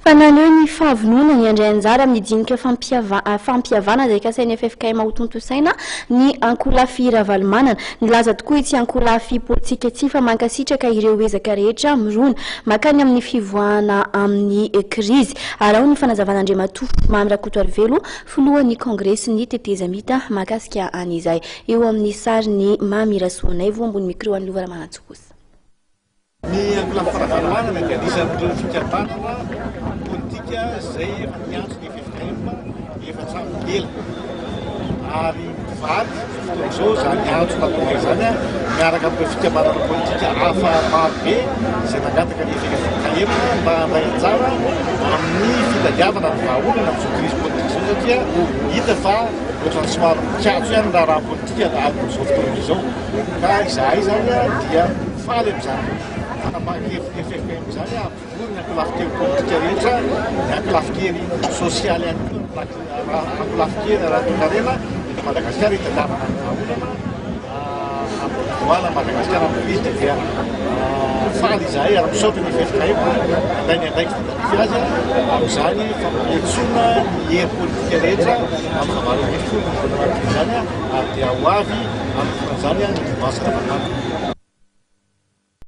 Fa naneho ny fahavononany handray anjara amin'ny dinika fampihavana izay kasain'ny ffkm hotontosaina ny ankolafy Ravalomanana. Nilaza tokoa itsy ankolafy politika ity fa mankasitraka ireo ezaka rehetra mirona mankany amin'ny fivoahana amin'ny krizy. Araho ny fanazavan'Andriamatoa Mamy Rakotoarivelo, filohan'ny Kongresin'ny tetezamita mahakasika an'izay. Eo amin'ny sarin'i Mamy Rasoanaivo ambony micro an'i Lova Ramanantsoa kosa. Ny ankolafy Ravalomanana dia anisan'ireo fikambanana politika izay efa niantso ny ffkm efa hatramin'ny ela ary mivady fotoana izao izany antso nataonay izany miaraka amin'ireo fikambanana politika hafa marobe izay nangataka ny ffkm mba handray anjara amin'ny fitadiavana ny vahaolana amin'izao krizy politika izao satria hita fa ohatran'ny somary mikatso ihany ny raharaha politika amin'izao fotoana izao ka izahay izany dia Faly amin'izany fanapahan-kevitry ny ffkm izany hampivory ny ankolafin-kery politika rehetra, ny ankolafin-kery sosialy ihany koa, ny ankolafin-kery ara-toekarena eto Madagasikara hitadiavana ny vahaolana hampivoahana an'i Madagasikara amin'ny krizy dia faly izahay ary misaotra ny ffkm nandray ny andraikitra tandrify azy amin'izany fampiantsoana ny hery politika rehetra amin'ny faha-18 ny volana aprily izany ary dia ho avy amin'ny fotoana izany ny mouvance Ravalomanana.